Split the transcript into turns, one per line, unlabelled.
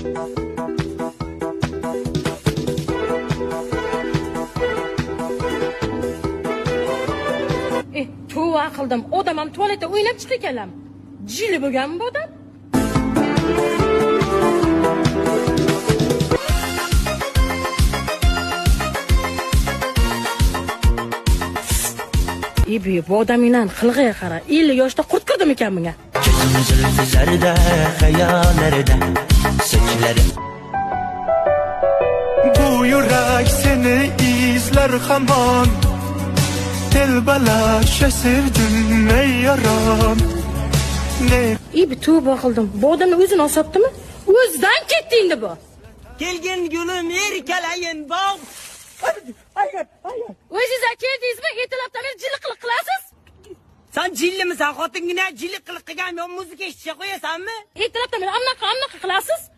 Tavba qildim. Odam ham tualetda o'ynab chiqdi ekanlar. Jili bo'lganmi bu odam? Bu odamingdan qilig'iga qara. 50 yoshda qurt kirdim ekan bunga.
Gözüm zülfü zerde, hayallerde, saçları.
Bu yurak seni izler hamon. Telbalaşa sevdim ey yaram. Ne
Tavba qildim. Bu odamni o'zini osibdimi? O'zidan ketdi endi bu.
Kelgin gulum erkalayin bog'.
O'zingiz keldingizmi? Ertalabdan beri jilli qiliq qilasiz.
Sen jillimisan, xotingina jilli qiliq qilgan yo muzika eshitishga qo'yasanmi?
Ertalabdan beri amnaqa qilasiz.